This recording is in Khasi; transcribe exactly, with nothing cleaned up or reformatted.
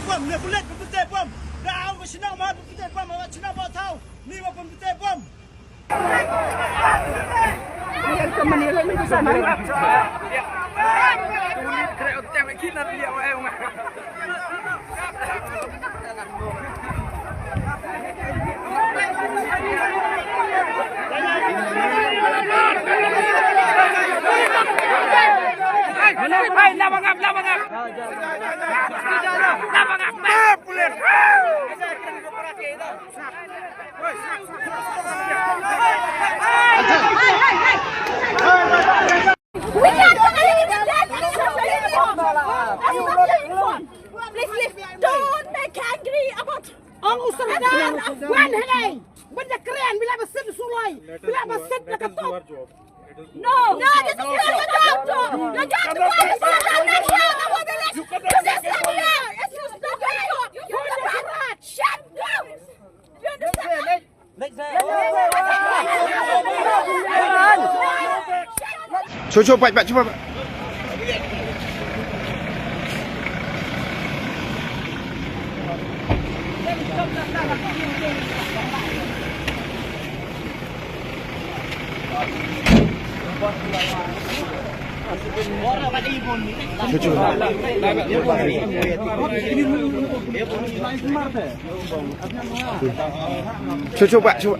Bom, ne pulit pynpynte bom. Da au ka shnong ma pynpynte bom, ka shnong ba thaw. Ni ma pynpynte bom. Please, please, don't make angry about Ong u Serdar, wan hangne. Ban da kren, bila ba sit suloi, bila ba sit la ka top. No, no, this is not your job. Your job to go and sit down there here. I want the next. This is not here. It's not your job. You understand that? Shut down. You understand that? Cho cho, pat pat, cho pat. Cho cho. Cho cho, pat cho.